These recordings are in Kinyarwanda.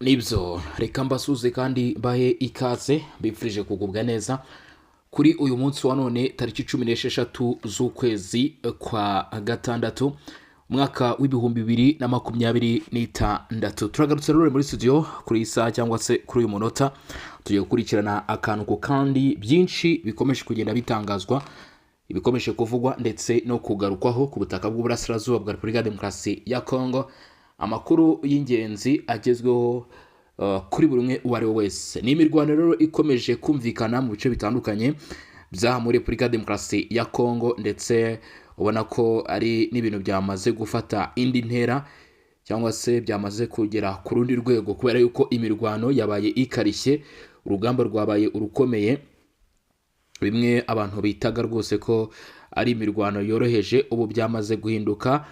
Nibyo, reka mbasuze kandi mbahe ikaze, mbifurije kugubwa neza kuri uyu munsi wa none, tariki 16 z'ukwezi kwa gatandatu, umwaka w'2026. Turagarutse rero muri studio kuri iyi saha cyangwa se kuri uyu munota, tugiye gukurikirana akantu ku kandi byinshi bikomeje kugenda bitangazwa, ibikomeje kuvugwa ndetse no kugarukwaho ku butaka bw'uburasirazuba bwa Repubulika ya Demokarasi ya Kongo, amakuru y'ingenzi agezweho kuri buri umwe uwo ari we wese. Ni imirwano rero ikomeje kumvikana mu bice bitandukanye by'aha muri Repubulika ya Demokarasi ya Kongo, ndetse ubona ko ari n'ibintu byamaze gufata indi ntera cyangwa se byamaze kugera ku rundi rwego, kubera yuko imirwano yabaye ikarishye, urugamba rwabaye urukomeye. Bimwe abantu bitaga rwose ko ari imirwano yoroheje, ubu byamaze guhinduka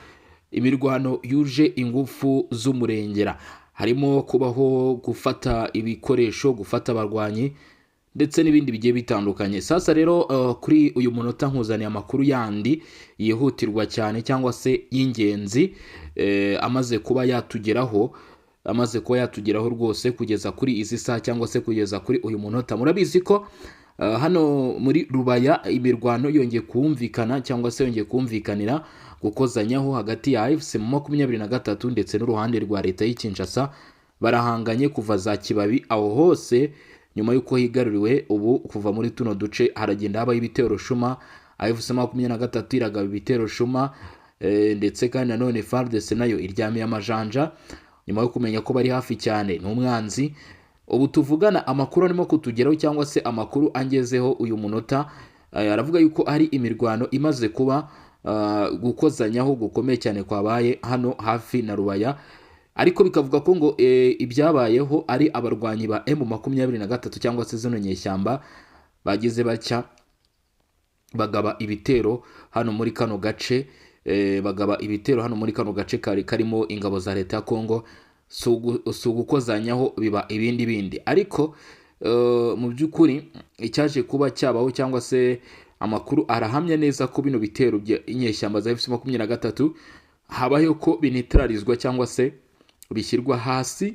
imirwano yuje ingufu z'umurengera. Harimo kubaho gufata ibikoresho, gufata abarwanyi ndetse n'ibindi bigiye bitandukanye. Sasa rero kuri uyu munota nkuzaniye amakuru yandi yihutirwa cyane cyangwa se y'ingenzi amaze kuba yatugeraho, amaze kuba yatugeraho rwose kugeza kuri izi saha cyangwa se kugeza kuri uyu munota. Murabizi ko hano muri Rubaya imirwano yongeye kumvikana cyangwa se yongeye kumvikanira gukozanyaho hagati ya AFC 23 ndetse n'uruhande rwa leta y'i Kinshasa. Barahanganye kuva za Kibabi aho hose nyuma y'uko higaruriwe. Ubu kuva muri tuno duce haragenda habaho ibitero shuma, AFC 23 iragaba ibitero shuma, ndetse kandi nanone FARDC nayo iryamiye amajanja nyuma yo kumenya ko bari hafi cyane n'umwanzi. Ubu tuvugana, amakuru arimo kutugeraho cyangwa se amakuru angezeho uyu munota aravuga yuko hari imirwano imaze kuba, gukozanyaho gukomeye cyane kwabaye hano hafi na Rubaya, ariko bikavuga ko ngo ibyabayeho ari abarwanyi ba M23 cyangwa se zino nyeshyamba bagize batya bagaba ibitero hano muri kano gace, bagaba ibitero hano muri kano gace kari karimo ingabo za leta ya Kongo. Si ugukozanyaho, biba ibindi bindi. Ariko mu by'ukuri icyaje kuba cyabaho cyangwa se amakuru arahamya neza ko bino bitero by'inyeshyamba za AFC 23 habayeho ko bineutralizwa cyangwa se bishyirwa hasi.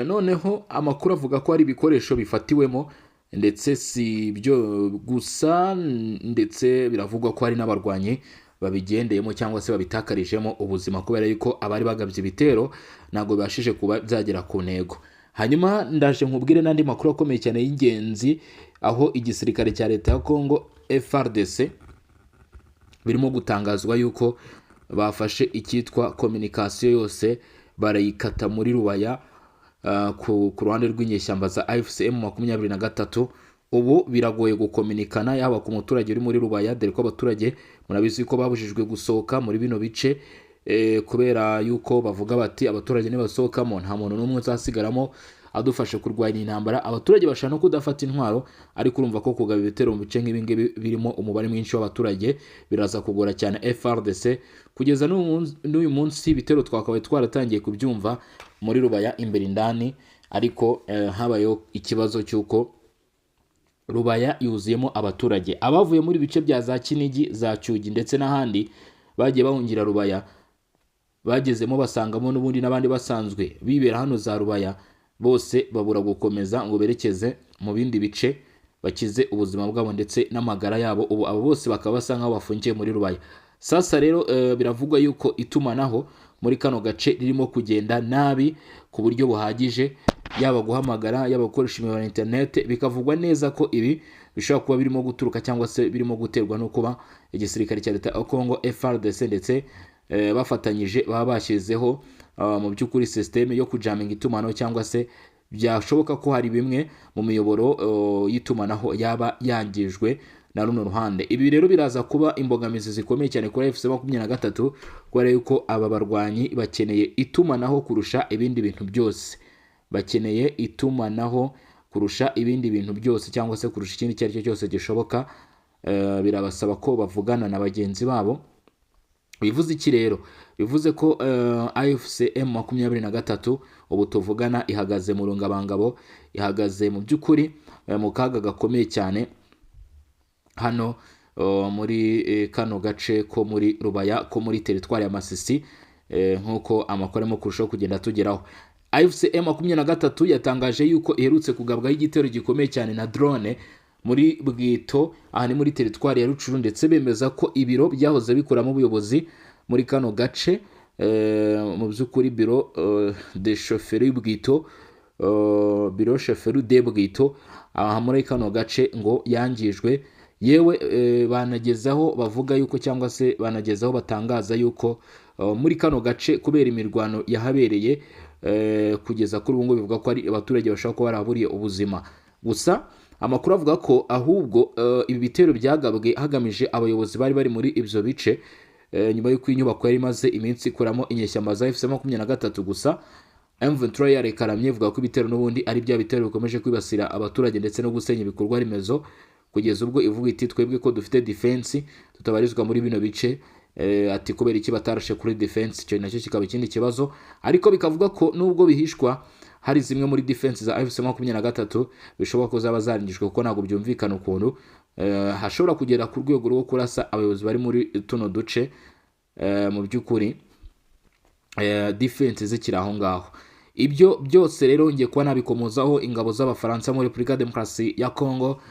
Noneho amakuru avuga ko hari ibikoresho bifatiwemo, ndetse si byo gusa, ndetse biravugwa ko hari n'abarwanyi babigendeyemo cyangwa se babitakarijemo ubuzima, kubera yuko abari bagabye ibitero ntabwo bibashije kuba byagera ku ntego. Hanyuma ndaje nkubwire n'andi makuru akomeye cyane y'ingenzi, aho igisirikare cya leta ya Congo FARDC birimo gutangazwa yuko bafashe icyitwa communication yose barayikata muri Rubaya, ku ruhande rw'inyeshyamba za AFC M23. Ubu biragoye gukominikana yaba ku muturage uri muri Rubaya, dore ko abaturage murabizi ko babujijwe gusohoka muri bino bice, kubera yuko bavuga bati abaturage nibasohokamo nta muntu n'umwe uzasigaramo adufashe kurwanya intambara. Abaturage bashobora no kudafata intwaro, ariko urumva ko kugaba ibitero mu bice nk'ibi ngibi birimo umubare mwinshi w'abaturage biraza kugora cyane FARDC. Kugeza n'uyu munsi ibitero twakabaye twaratangiye kubyumva muri Rubaya imbere indani, ariko habayeho ikibazo cy'uko Rubaya yuzuyemo abaturage. Abavuye muri bice bya za Kinigi, za Cyugi ndetse n'ahandi bagiye bahungira Rubaya, bagezemo basangamo n'ubundi n'abandi basanzwe bibera hano za Rubaya, bose babura gukomeza ngo berekeze mu bindi bice bakize ubuzima bwabo ndetse n'amagara yabo. Ubu abo bose bakaba basa nk'aho bafungiye muri Rubaya. Sasa rero biravugwa yuko itumanaho muri kano gace ririmo kugenda nabi ku buryo buhagije, yaba guhamagara, yaba gukoresha imiyoboro ya interineti. Bikavugwa neza ko ibi bishobora kuba birimo guturuka cyangwa se birimo guterwa no kuba igisirikare cya leta ya Congo FARDC ndetse bafatanyije baba bashyizeho mu by'ukuri sisiteme yo kujaminga itumanaho, cyangwa se byashoboka ko hari bimwe mu miyoboro y'itumanaho yaba yangijwe na runo ruhande. Ibi rero biraza kuba imbogamizi zikomeye cyane kuri AFC 23, kubera yuko aba barwanyi bakeneye itumanaho kurusha ibindi bintu byose, bakeneye itumanaho kurusha ibindi bintu byose cyangwa se kurusha ikindi icyo ari cyo cyose gishoboka. Birabasaba ko bavugana na bagenzi babo. Bivuze iki rero? Bivuze ko AFC M23 ubu tuvugana ihagaze mu rungabangabo, ihagaze mu by'ukuri mu kaga gakomeye cyane hano muri kano gace ko muri Rubaya, ko muri teritwari ya Masisi, nk'uko amakuru arimo kurushaho kugenda tugeraho. AFC M23 yatangaje yuko iherutse kugabwaho igitero gikomeye cyane na drone muri Bwito, aha ni muri teritwari ya Rucuru, ndetse bemeza ko ibiro byahoze bikoramo ubuyobozi muri kano gace, mu by'ukuri biro de chefferie Bwito, biro chefferie de Bwito aha muri kano gace ngo yangijwe. Yewe banagezaho bavuga yuko, cyangwa se banagezaho batangaza yuko muri kano gace kubera imirwano yahabereye, kugeza kuri ubu ngubu bivuga ko ari abaturage bashobora kuba baraburiye ubuzima. Gusa amakuru avuga ko ahubwo ibi bitero byagabwe hagamije abayobozi bari bari muri ibyo bice, nyuma y'uko inyubako yari imaze iminsi ikoramo inyeshyamba za AFC 23. Gusa M23 yarekaramye ivuga ko ibitero n'ubundi ari bya bitero bikomeje kwibasira abaturage ndetse no gusenya ibikorwa remezo, kugeza ubwo ivuga iti twebwe ko dufite defense tutabarizwa muri bino bice. Ati kubera iki batarashe kuri defense? Icyo nacyo kikaba ikindi kibazo, ariko bikavuga ko nubwo bihishwa hari zimwe muri defense za AFC 23 bishoboka ko zaba zarangijwe, kuko ntabwo byumvikana ukuntu hashobora kugera ku rwego rwo kurasa abayobozi bari muri tuno duce, mu by'ukuri defense zikiri aho ngaho. Ibyo byose rero ngiye kuba nabikomozaho. Ingabo z'Abafaransa muri Repubulika ya Demokarasi ya Congo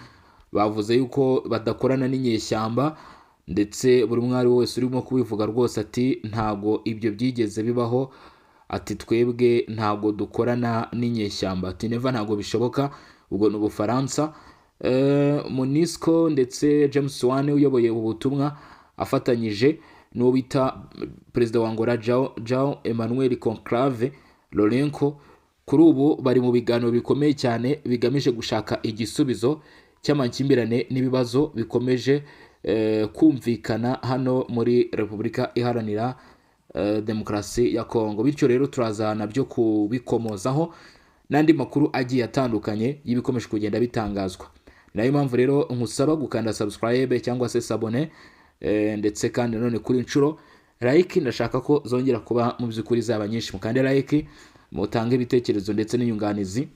bavuze yuko badakorana n'inyeshyamba, ndetse buri umwe ari wese urimo kubivuga rwose ati ntabwo ibyo byigeze bibaho, ati twebwe ntabwo dukorana n'inyeshyamba, ati never, ntabwo bishoboka. Ubwo ni Ubufaransa. MONUSCO ndetse James Swan uyoboye ubu butumwa afatanyije n'uwo bita perezida wa Angola João Emmanuel Conclave Lourenço, kuri ubu bari mu biganiro bikomeye cyane bigamije gushaka igisubizo cy'amakimbirane n'ibibazo bikomeje kumvikana hano muri Repubulika Iharanira Demokarasi ya Kongo. Bityo rero turaza nabyo kubikomozaho n'andi makuru agiye atandukanye y'ibikomeje kugenda bitangazwa. Nayo mpamvu rero nkusaba gukanda subscribe cyangwa se s'abonner, ndetse kandi nanone kuri inshuro like, ndashaka ko zongera kuba mu by'ukuri zaba nyinshi. Mukande like, mutange ibitekerezo ndetse n'inyunganizi.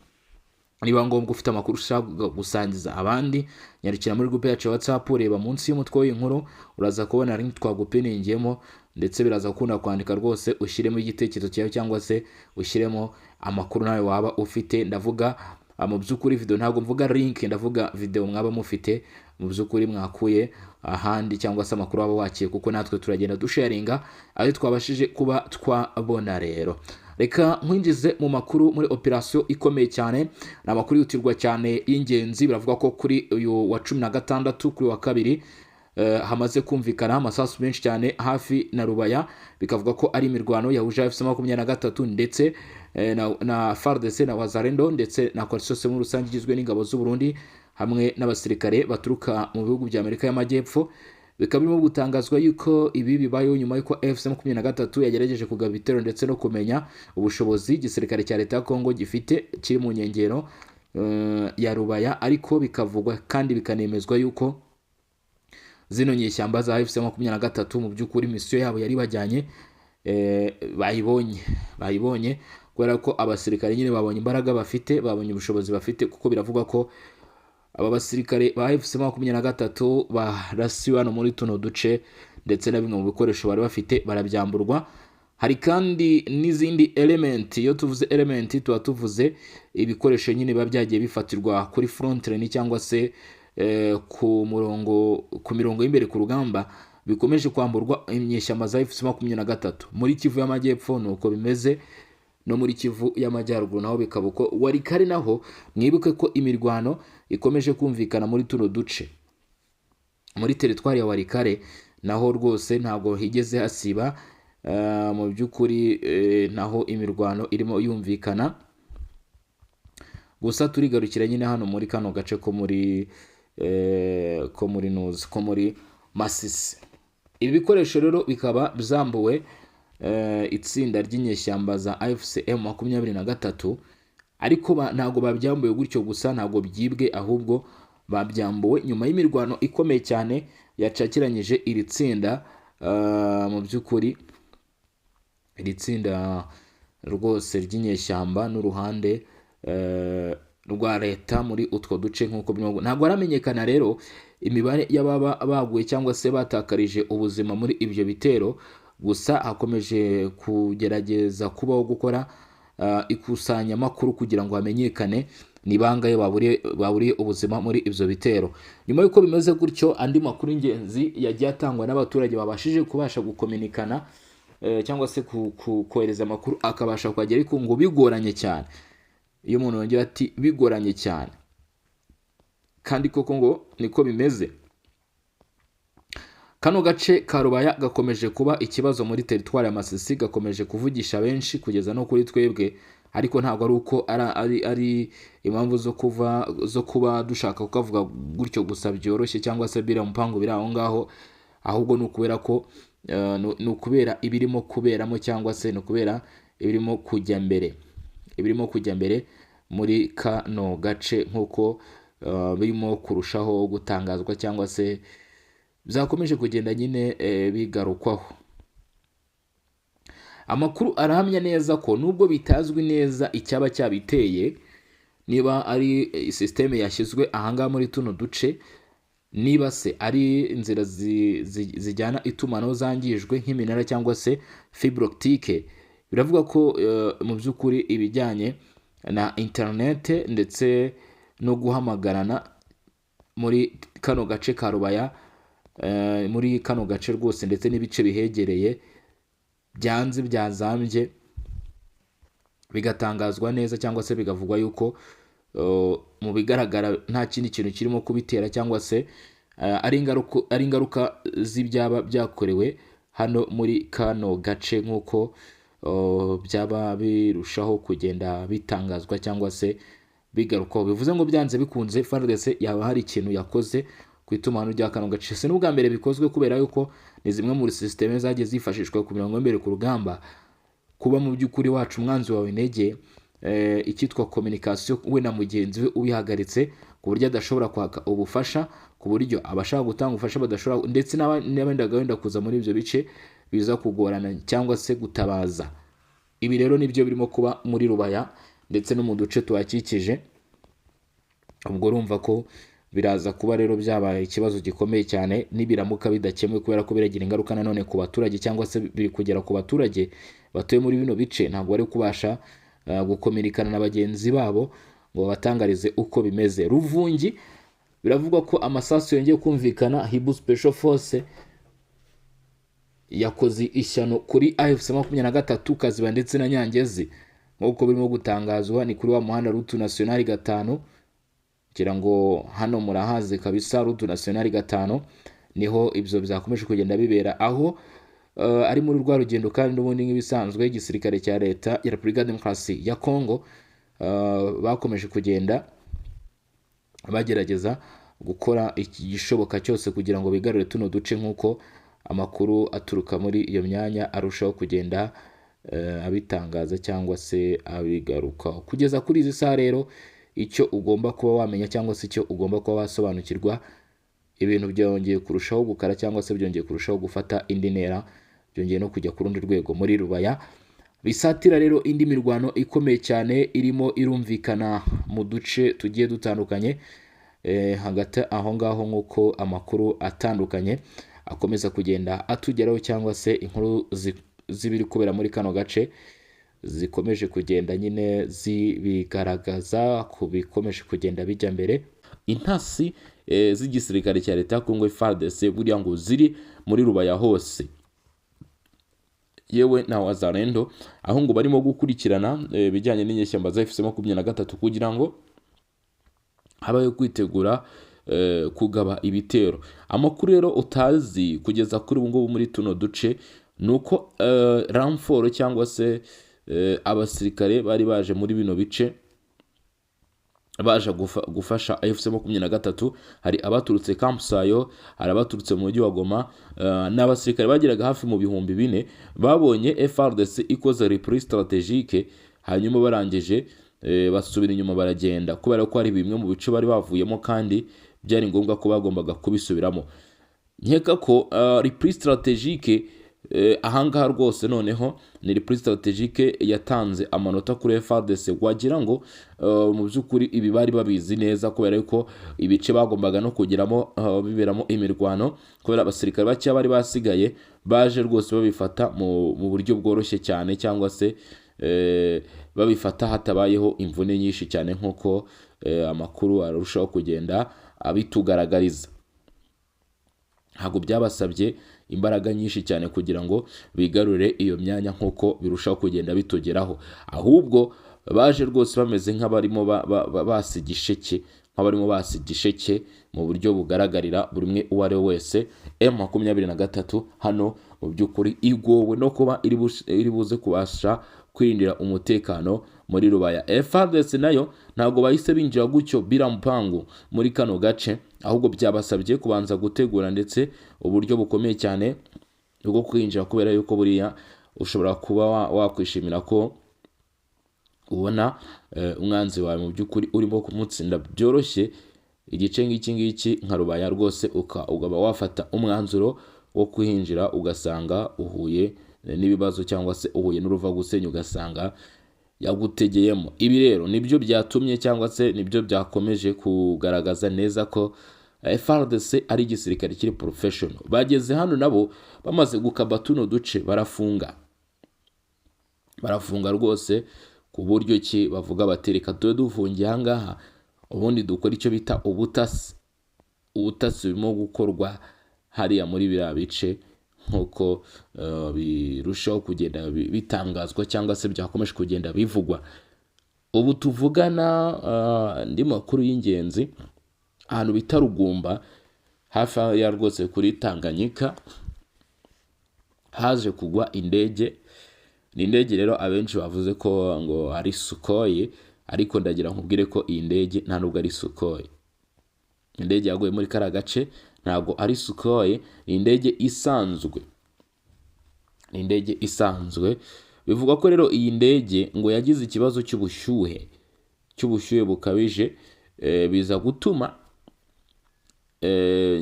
Niba ngombwa ufite amakuru ushaka gusangiza abandi, nyarukira muri groupe yacu ya WhatsApp, reba munsi y'umutwe w'inkuru uraza kubona link twagupiningiyemo, ndetse biraza gukunda kwandika rwose ushyiremo igitekerezo cyawe cyangwa se ushyiremo amakuru nawe waba ufite. Ndavuga mu by'ukuri video, ntabwo mvuga link, ndavuga video mwaba mufite mu by'ukuri mwakuye ahandi cyangwa se amakuru waba wakiye, kuko natwe turagenda dusharinga ayo twabashije kuba twabona. Rero reka nkwinjize mu makuru muri operasiyo ikomeye cyane, ni amakuru yihutirwa cyane y'ingenzi. Biravuga ko kuri uyu wa 16, kuri wa kabiri, hamaze kumvikana amasasu menshi cyane hafi na Rubaya. Bikavuga ko ari imirwano yahuje AFC 23 ndetse na FARDC na Wazalendo ndetse na coalition muri rusange igizwe n'ingabo z'u Burundi hamwe n'abasirikare baturuka mu bihugu bya Amerika y'Amajyepfo. Bikaba birimo gutangazwa yuko ibi bibayeho nyuma y'uko AFC 23 yagerageje kugaba ibitero ndetse no kumenya ubushobozi igisirikare cya leta ya Kongo gifite kiri mu nkengero ya Rubaya. Ariko bikavugwa kandi bikanemezwa yuko zino nyeshyamba za AFC 23 mu by'ukuri misiyo yabo yari bajyanye bayibonye, kubera ko abasirikare nyine babonye imbaraga bafite, babonye ubushobozi bafite, kuko biravugwa ko aba basirikare ba AFC 23 barasiwe hano muri tuno duce, ndetse na bimwe mu bikoresho bari bafite barabyamburwa. Hari kandi n'izindi element. Iyo tuvuze element tuba tuvuze ibikoresho nyine biba byagiye bifatirwa kuri front line cyangwa se ku murongo, ku mirongo y'imbere ku rugamba, bikomeje kwamburwa inyeshyamba za AFC 23. Muri Kivu y'Amajyepfo ni uko bimeze, no muri Kivu y'Amajyaruguru naho bikaba uko. Walikale naho mwibuke ko imirwano ikomeje kumvikana muri tuno duce, muri teritwari ya Walikale naho rwose ntabwo higeze hasiba. Mu by'ukuri naho imirwano irimo yumvikana. Gusa turigarukira nyine hano muri kano gace ko muri nuzi ko muri Masisi. Ibi bikoresho rero bikaba byambuwe itsinda ry'inyeshyamba za AFC M 23, ariko ntabwo babyambuwe gutyo gusa, ntabwo byibwe, ahubwo babyambuwe nyuma y'imirwano ikomeye cyane yacakiranyije iri tsinda. Mu by'ukuri iri tsinda rwose ry'inyeshyamba n'uruhande rwa leta muri utwo duce nk'uko birimo. Ntabwo haramenyekana rero imibare y'ababa baguye cyangwa se batakarije ubuzima muri ibyo bitero. Gusa hakomeje kugerageza kubaho gukora ikusanyamakuru kugira ngo hamenyekane ni bangahe baburiye ubuzima muri ibyo bitero. Nyuma y'uko bimeze gutyo, andi makuru y'ingenzi yagiye atangwa n'abaturage babashije kubasha gukominikana cyangwa se kohereza amakuru akabasha kuhagera, ariko ngo bigoranye cyane. Iyo umuntu yongera ati bigoranye cyane, kandi koko ngo niko bimeze. Kano gace ka Rubaya gakomeje kuba ikibazo muri teritwari ya Masisi, gakomeje kuvugisha benshi kugeza no kuri twebwe, ariko ntabwo ari uko ari impamvu zo kuba dushaka kukavuga gutyo gusa byoroshye cyangwa se biriya mupango biri aho ngaho, ahubwo ni ukubera ko ni ukubera ibirimo kuberamo cyangwa se ni ukubera ibirimo kujya mbere, ibirimo kujya mbere muri kano gace nk'uko birimo kurushaho gutangazwa cyangwa se byakomeje kugenda nyine bigarukwaho. Amakuru arahamya neza ko nubwo bitazwi neza icyaba cyabiteye, niba ari sisiteme yashyizwe ahangaha muri tuno duce, niba se ari inzira zijyana itumanaho zangijwe nk'iminara cyangwa se fibre optique, biravuga ko mu by'ukuri ibijyanye na interinete ndetse no guhamagarana muri kano gace ka Rubaya, muri kano gace rwose ndetse n'ibice bihegereye byanze byazambye, bigatangazwa neza cyangwa se bigavugwa yuko mu bigaragara nta kindi kintu kirimo kubitera cyangwa se ari ingaruka z'ibyaba byakorewe hano muri kano gace, nk'uko byaba birushaho kugenda bitangazwa cyangwa se bigarukwaho. Bivuze ngo byanze bikunze FARDC yaba hari ikintu yakoze ku itumanaho rya kano gace. Si n'ubwa mbere bikozwe, kubera yuko ni zimwe muri sisiteme zagiye zifashishwa ku mirongo y'imbere ku rugamba, kuba mu by'ukuri wacu umwanzi wawe intege, icyitwa communication we na mugenzi we ubihagaritse, ku buryo adashobora kwaka ubufasha, ku buryo abashaka gutanga ubufasha badashobora, ndetse n'abendaga wenda kuza muri ibyo bice biza kugorana cyangwa se gutabaza. Ibi rero nibyo birimo kuba muri Rubaya ndetse no mu duce tuhakikije. Ubwo urumva ko biraza kuba rero byabaye ikibazo gikomeye cyane nibiramuka bidakemuwe, kubera ko biragira ingaruka nanone ku baturage cyangwa se biri kugera ku baturage batuye muri bino bice. Ntabwo bari kubasha gukominikana na bagenzi babo ngo babatangarize uko bimeze. Ruvungi biravugwa ko amasasu yongeye kumvikana. Hibu Special Force yakoze ishyano kuri AFC 23 Kaziba ndetse na Nyangezi, nk'uko birimo gutangazwa. Ni kuri wa muhanda route nationale 5, kugira ngo hano murahazi kabisa. Route nationale 5 niho ibyo byakomeje kugenda bibera, aho ari muri rwa rugendo kandi n'ubundi nk'ibisanzwe igisirikare cya Leta ya Repubulika ya Demokarasi ya Kongo bakomeje kugenda bagerageza gukora igishoboka cyose kugira ngo bigarure tuno duce, nk'uko amakuru aturuka muri iyo myanya arushaho kugenda abitangaza cyangwa se abigarukaho. Kugeza kuri izi saha rero, icyo ugomba kuba wamenya cyangwa se icyo ugomba kuba wasobanukirwa, ibintu byongeye kurushaho gukara cyangwa se byongeye kurushaho gufata indi ntera, byongeye no kujya ku rundi rwego muri Rubaya. Bisatira rero indi mirwano ikomeye cyane irimo irumvikana mu duce tugiye dutandukanye. Hagati aho ngaho, nk'uko amakuru atandukanye akomeza kugenda atugeraho cyangwa se inkuru z'ibiri kubera muri kano gace zikomeje kugenda nyine zibigaragaza ku bikomeje kugenda bijya mbere, intasi z'igisirikare cya Leta ya Kongo FARDC buriya ngo ziri muri Rubaya hose, yewe na Wazalendo, aho ngo barimo gukurikirana ibijyanye n'inyeshyamba za AFC 23 kugira ngo habaho kwitegura kugaba ibitero. Amakuru rero utazi kugeza kuri ubu ngubu muri tuno duce ni uko renfort cyangwa se abasirikare bari baje muri bino bice baje gufasha AFC 23, hari abaturutse Camp Sayo, hari abaturutse mu mujyi wa Goma, n'abasirikare bageraga hafi mu 4000, babonye FARDC ikoze repli stratégique, hanyuma barangije basubira inyuma baragenda, kubera ko hari bimwe mu bice bari bavuyemo kandi byari ngombwa ko bagombaga kubisubiramo. Nkeka ko repli stratégique ahangaha rwose noneho ni repli stratégique yatanze amanota kuri FARDC. Wagira ngo mu by'ukuri ibi bari babizi neza, kubera yuko ibice bagombaga no kugeramo biberamo imirwano, kubera abasirikare bakeya bari basigaye, baje rwose babifata mu buryo bworoshye cyane cyangwa se babifata hatabayeho imvune nyinshi cyane, nk'uko amakuru arushaho kugenda abitugaragariza. Ntabwo byabasabye imbaraga nyinshi cyane kugira ngo bigarure iyo myanya, nk'uko birushaho kugenda bitugeraho. Ahubwo baje rwose bameze nk'abarimo basa igisheke, nk'abarimo basa igisheke mu buryo bugaragarira buri umwe uwo ari we wese. M23 hano mu by'ukuri igowe no kuba iri buze kubasha kwirindira umutekano muri Rubaya. FARDC nayo ntabwo bahise binjira gutyo bila mpangu muri kano gace, ahubwo byabasabye kubanza gutegura ndetse uburyo bukomeye cyane bwo kwinjira, kubera yuko buriya ushobora kuba wakwishimira ko ubona umwanzi wawe mu by'ukuri urimo kumutsinda byoroshye igice ngiki ngiki nka Rubaya rwose, ukaba wafata umwanzuro wo kuhinjira, ugasanga uhuye n'ibibazo cyangwa se uhuye n'uruva gusenya, ugasanga yagutegeyemo. Ibi rero nibyo byatumye cyangwa se nibyo byakomeje kugaragaza neza ko FARDC ari igisirikare kiri professional. Bageze hano nabo bamaze gukaba tuno duce, barafunga, barafunga rwose, ku buryo ki bavuga bati: "Reka tube dufungiye ahangaha, ubundi dukora icyo bita ubutasi." Ubutasi burimo gukorwa hariya muri biriya bice, nk'uko birushaho kugenda bitangazwa cyangwa se byakomeje kugenda bivugwa. Ubu tuvugana, andi makuru y'ingenzi, ahantu bita Rugumba, hafi ya rwose kuri Tanganyika, haje kugwa indege. Ni indege rero abenshi bavuze ko ngo ari Sukhoi, ariko ndagira nkubwire ko iyi ndege nta nubwo ari Sukhoi. Indege yaguye muri kariya gace ntabwo ari Sukhoi, ni indege isanzwe, ni indege isanzwe. Bivugwa ko rero iyi ndege ngo yagize ikibazo cy'ubushyuhe bukabije, biza gutuma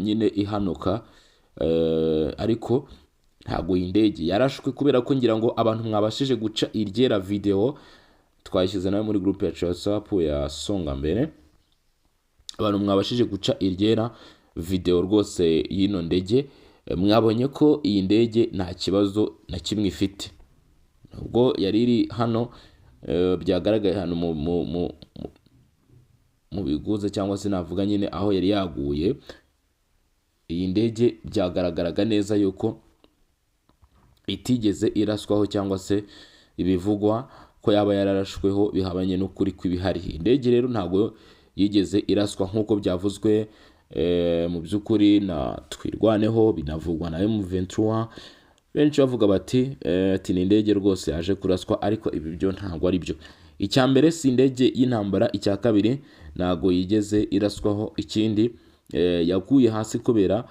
nyine ihanuka, ariko ntabwo iyi ndege yarashwe, kubera ko ngira ngo abantu mwabashije guca iryera video twashyize nawe muri groupe ya WhatsApp ya Songa Mbere, abantu mwabashije guca iryera video rwose y'ino ndege, mwabonye ko iyi ndege nta kibazo na kimwe ifite. Ubwo yari iri hano, byagaragaye hano mu biguza, cyangwa se navuga nyine aho yari yaguye iyi ndege, byagaragaraga neza yuko itigeze iraswaho, cyangwa se ibivugwa ko yaba yararashweho bihabanye n'ukuri kw'ibihari. Indege rero ntabwo yigeze iraswa nk'uko byavuzwe mu by'ukuri na Twirwaneho, binavugwa na M23, benshi bavuga bati ati ni indege rwose yaje kuraswa, ariko ibi byo ntabwo ari byo. Icya mbere, si indege y'intambara. Icya kabiri, ntabwo yigeze iraswaho. Ikindi, yaguye hasi kubera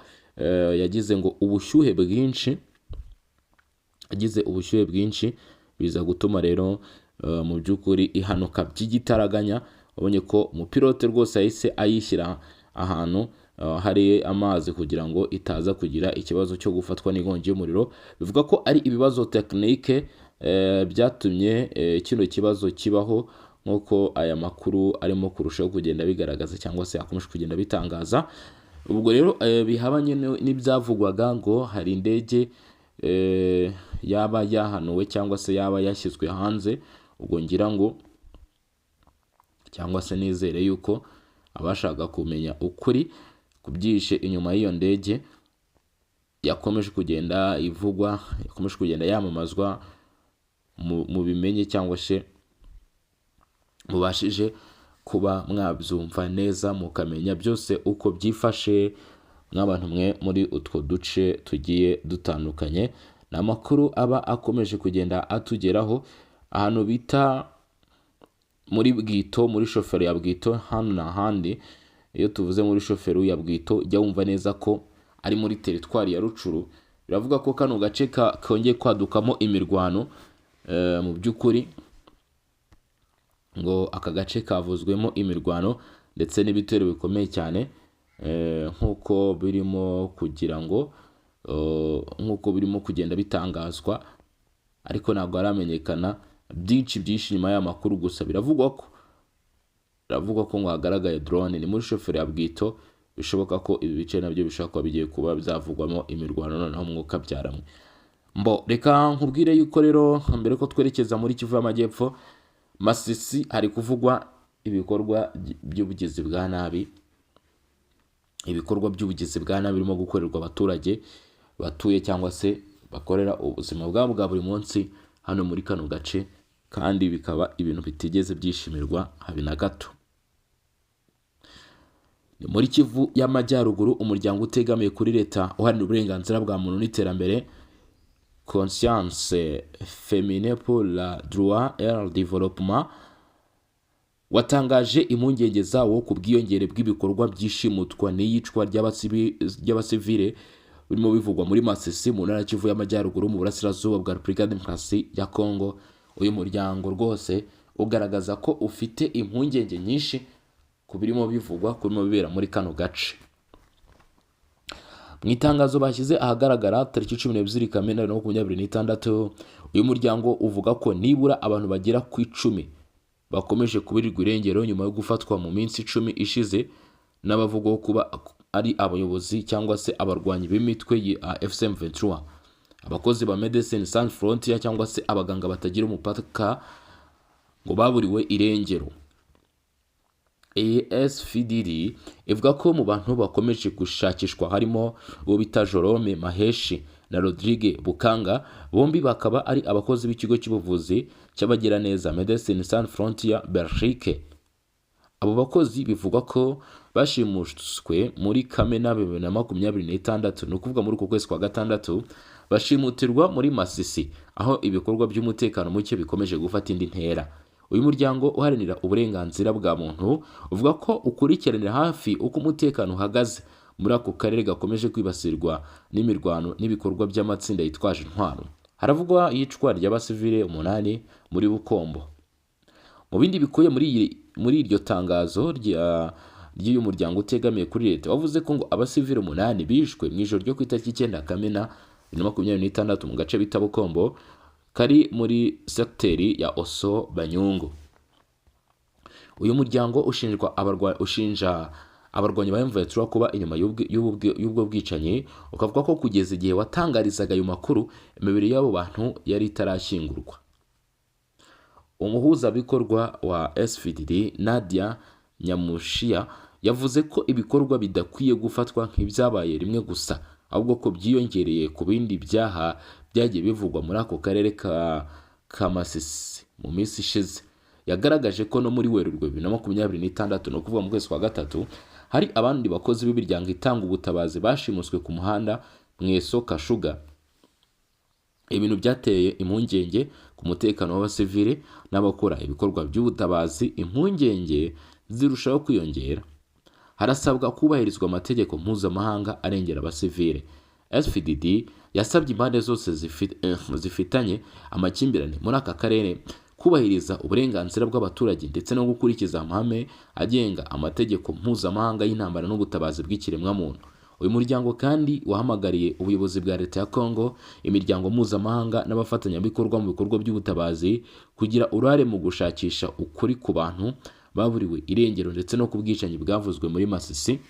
yagize ngo ubushyuhe bwinshi, yagize ubushyuhe bwinshi, biza gutuma rero mu by'ukuri ihanuka by'igitaraganya. Ubonye ko umupilote rwose yahise ayishyira ahantu hari amazi kugira ngo itaza kugira ikibazo cyo gufatwa n'inkongi y'umuriro. Bivuga ko ari ibibazo technique byatumye kino kibazo kibaho, nk'uko aya makuru arimo kurushaho kugenda bigaragaza cyangwa se akomeje kugenda bitangaza. Ubwo rero bihabanye n'ibyavugwaga ngo hari indege yaba yahanuwe cyangwa se yaba yashyizwe hanze. Ubwo ngira ngo cyangwa se nizere yuko abashaka kumenya ukuri kubyihishe inyuma y'iyo ndege yakomeje kugenda ivugwa, yakomeje kugenda yamamazwa, mubimenye cyangwa se mubashije kuba mwabyumva neza, mukamenya byose uko byifashe nk'abantu mwe muri utwo duce tugiye dutandukanye. Ni amakuru aba akomeje kugenda atugeraho ahantu bita muri Bwito, muri chefferie ya Bwito. Hano n'ahandi iyo tuvuze muri chefferie ya Bwito, jya wumva neza ko ari muri teritwari ya Rutshuru. Biravuga ko kano gace kongeye kwadukamo imirwano. Mu by'ukuri ngo aka gace kavuzwemo imirwano ndetse n'ibitero bikomeye cyane, nk'uko birimo kugira ngo nk'uko birimo kugenda bitangazwa, ariko ntabwo haramenyekana byinshi byinshi nyuma y'aya makuru. Gusa biravugwa ko ngo hagaragaye drone. Ni muri chefferie ya Bwito. Bishoboka ko ibi bice nabyo bishobora kuba bigiye kuba byavugwamo imirwano noneho mwuka byaramwe. Mbo reka nkubwire yuko rero mbere ko twerekeza muri Kivu y'Amajyepfo, Masisi hari kuvugwa ibikorwa by'ubugizi bwa nabi, ibikorwa by'ubugizi bwa nabi birimo gukorerwa abaturage batuye cyangwa se bakorera ubuzima bwabo bwa buri munsi hano muri kano gace, kandi bikaba ibintu bitigeze byishimirwa habe na gato. Ni muri Kivu y'Amajyaruguru, umuryango utegamiye kuri leta uharanira uburenganzira bwa muntu n'iterambere, Conscience Féminine pour la Droit et le Développement, watangaje impungenge zawo ku bwiyongere bw'ibikorwa by'ishimutwa n'iyicwa ry'abasivile birimo bivugwa muri Masisi, mu ntara ya Kivu y'Amajyaruguru, mu burasirazuba bwa Repubulika ya Demokarasi ya Kongo. Uyu muryango rwose ugaragaza ko ufite impungenge nyinshi ku birimo bivugwa, ku birimo bibera muri kano gace. Mu itangazo bashyize ahagaragara tariki 12 Kamena 2026, uyu muryango uvuga ko nibura abantu bagera ku 10 bakomeje kuburirwa irengero nyuma yo gufatwa mu minsi 10 ishize n'abavugwaho kuba ari abayobozi cyangwa se abarwanyi b'imitwe ya AFC M23, abakozi ba Medecins Sans Frontières cyangwa se abaganga batagira umupaka, ngo baburiwe irengero. ASFDD ivuga ko mu bantu bakomeje gushakishwa harimo uwo bita Jerome Maheshi na Rodrigue Bukanga, bombi bakaba ari abakozi b'ikigo cy'ubuvuzi cy'abagiraneza Medecins Sans Frontières Belgique. Abo bakozi bivugwa ko bashimuswe muri Kamena 2026, ni ukuvuga muri uku kwezi kwa gatandatu, bashimutirwa muri Masisi, aho ibikorwa by'umutekano muke bikomeje gufata indi ntera. Uyu muryango uharanira uburenganzira bwa muntu uvuga ko ukurikiranira hafi uko umutekano uhagaze muri ako karere gakomeje kwibasirwa n'imirwano n'ibikorwa by'amatsinda yitwaje intwaro. Haravugwa iyicwa ry'abasivile umunani muri Bukombo. Mu bindi bikubiye muri iryo tangazo ry'uyu muryango utegamiye kuri leta, wavuze ko ngo abasivile umunani bishwe mu ijoro ryo ku itariki 9 Kamena 2026 mu gace bita Bukombo kari muri segiteri ya Osso Banyungu. Uyu muryango ushinja abarwanyi ba M23 kuba inyuma y'ubwo bwicanyi, ukavuga ko kugeza igihe watangarizaga ayo makuru imibiri y'abo bantu yari itarashyingurwa. Umuhuzabikorwa wa SVDD, Nadia Nyamushiya, yavuze ko ibikorwa bidakwiye gufatwa nk'ibyabaye rimwe gusa, ahubwo ko byiyongereye ku bindi byaha byagiye bivugwa muri ako karere ka Masisi mu minsi ishize. Yagaragaje ko no muri Werurwe 2026, ni ukuvuga mu kwezi kwa gatatu, hari abandi bakozi b'imiryango itanga ubutabazi bashimuswe ku muhanda Mweso Kashuga, ibintu byateye impungenge ku mutekano w'abasivile n'abakora ibikorwa by'ubutabazi. Impungenge zirushaho kwiyongera, harasabwa kubahirizwa amategeko mpuzamahanga arengera abasivile. SFDD yasabye impande zose zifitanye amakimbirane muri aka karere kubahiriza uburenganzira bw'abaturage ndetse no gukurikiza amahame agenga amategeko mpuzamahanga y'intambara n'ubutabazi bw'ikiremwamuntu. Uyu muryango kandi wahamagariye ubuyobozi bwa leta ya Congo, imiryango mpuzamahanga n'abafatanyabikorwa mu bikorwa by'ubutabazi kugira uruhare mu gushakisha ukuri ku bantu baburiwe irengero ndetse no ku bwicanyi bwavuzwe muri Masisi.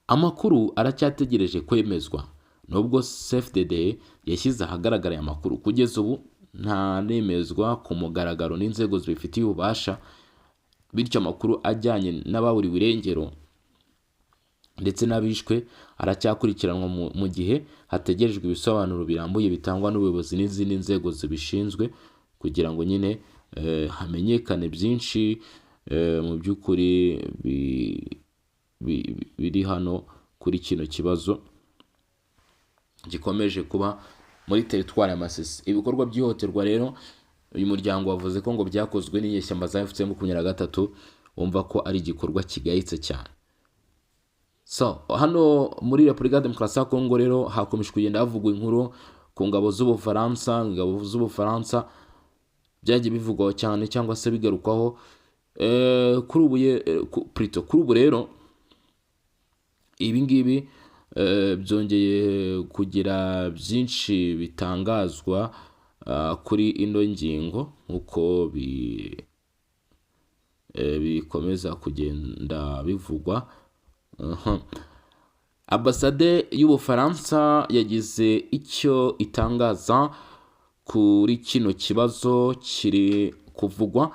Amakuru aracyategereje kwemezwa. Nubwo CFDD yashyize ahagaragara aya makuru, kugeza ubu ntaremezwa ku mugaragaro n'inzego zibifitiye ububasha. Bityo amakuru ajyanye n'ababuriwe irengero ndetse n'abishwe aracyakurikiranwa mu gihe hategerejwe ibisobanuro birambuye bitangwa n'ubuyobozi n'izindi nzego zibishinzwe, kugira ngo nyine hamenyekane byinshi mu by'ukuri biri hano kuri kino kibazo gikomeje kuba muri teritwari ya Masisi. Ibikorwa by'ihohoterwa rero, uyu muryango wavuze ko ngo byakozwe n'inyeshyamba za AFC 23, wumva ko ari igikorwa kigayitse cyane. So hano muri Repubulika ya Demokarasi ya Kongo rero hakomeje kugenda havugwa inkuru ku ngabo z'Ubufaransa. Ingabo z'Ubufaransa byagiye bivugwaho cyane cyangwa se bigarukwaho. Kuri ubu plutôt kuri ubu rero ibi ngibi byongeye kugira byinshi bitangazwa kuri ino ngingo nk'uko bikomeza kugenda bivugwa. Aha. Ambasade y'Ubufaransa yagize icyo itangaza kuri kino kibazo kiri kuvugwa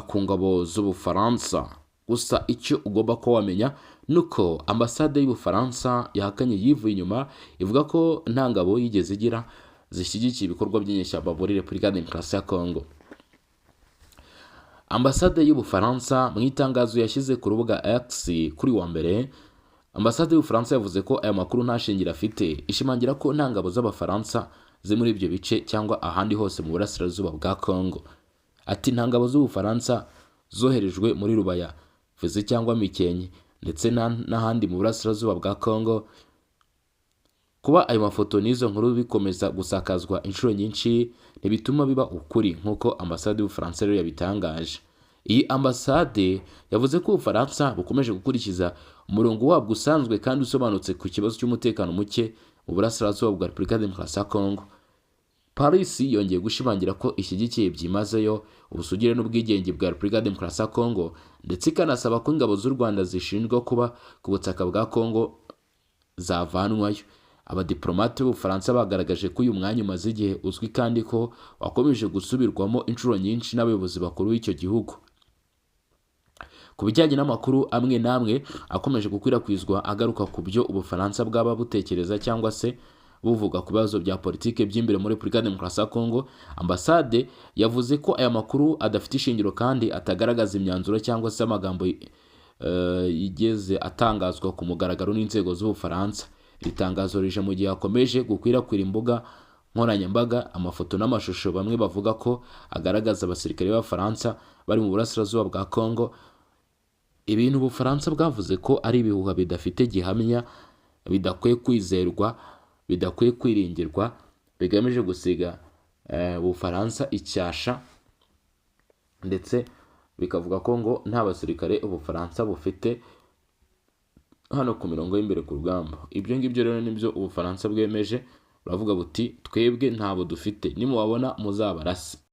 ku ngabo z'Ubufaransa. Gusa icyo ugomba kuba wamenya ni uko ambasade y'Ubufaransa yahakanye yivuye inyuma, ivuga ko nta ngabo yigeze igira zishyigikiye ibikorwa by'inyeshyamba muri Repubulika ya Demokarasi ya Kongo. Ambasade y'Ubufaransa mu itangazo yashyize ku rubuga X kuri wa mbere, ambasade y'Ubufaransa yavuze ko aya makuru nta shingiro afite, ishimangira ko nta ngabo z'Abafaransa ziri muri ibyo bice cyangwa ahandi hose mu burasirazuba bwa Kongo. Ati: "Nta ngabo z'Ubufaransa zoherejwe muri Rubaya, Fizi cyangwa Mikenke ndetse n'ahandi mu burasirazuba bwa Kongo. Kuba ayo mafoto n'izo nkuru bikomeza gusakazwa inshuro nyinshi ntibituma biba ukuri," nk'uko ambasade y'Ubufaransa rero yabitangaje. Iyi ambasade yavuze ko Ubufaransa bukomeje gukurikiza umurongo wabwo usanzwe kandi usobanutse ku kibazo cy'umutekano muke mu burasirazuba bwa Repubulika ya Demokarasi ya Kongo. Paris yongeye gushimangira ko ishyigikiye byimazeyo ubusugire n'ubwigenge bwa Repubulika ya Demokarasi ya Kongo, ndetse ikanasaba ko ingabo z'u Rwanda zishinjwa kuba ku butaka bwa Kongo zavanwayo. Abadiplomate b'Ubufaransa bagaragaje ko uyu mwanya umaze igihe uzwi kandi ko wakomeje gusubirwamo inshuro nyinshi n'abayobozi bakuru b'icyo gihugu. Ku bijyanye n'amakuru amwe n'amwe akomeje gukwirakwizwa agaruka ku byo Ubufaransa bwaba butekereza cyangwa se buvuga ku bibazo bya politiki by'imbere muri Repubulika ya Demokarasi ya Kongo, ambasade yavuze ko aya makuru adafite ishingiro kandi atagaragaza imyanzuro cyangwa se amagambo yigeze atangazwa ku mugaragaro n'inzego z'Ubufaransa. Iri tangazo rije mu gihe hakomeje gukwirakwira imbuga nkoranyambaga amafoto n'amashusho bamwe bavuga ko agaragaza abasirikare b'Abafaransa bari mu burasirazuba bwa Kongo, ibintu Ubufaransa bwavuze ko ari ibihuha bidafite gihamya, bidakwiye kwizerwa, bidakwiye kwiringirwa, bigamije gusiga Ubufaransa icyasha, ndetse bikavuga ko ngo nta basirikare Ubufaransa bufite hano ku mirongo y'imbere ku rugamba. Ibyo ngibyo rero nibyo Ubufaransa bwemeje, buravuga buti: "Twebwe ntabo dufite, nimubabona muzabarase."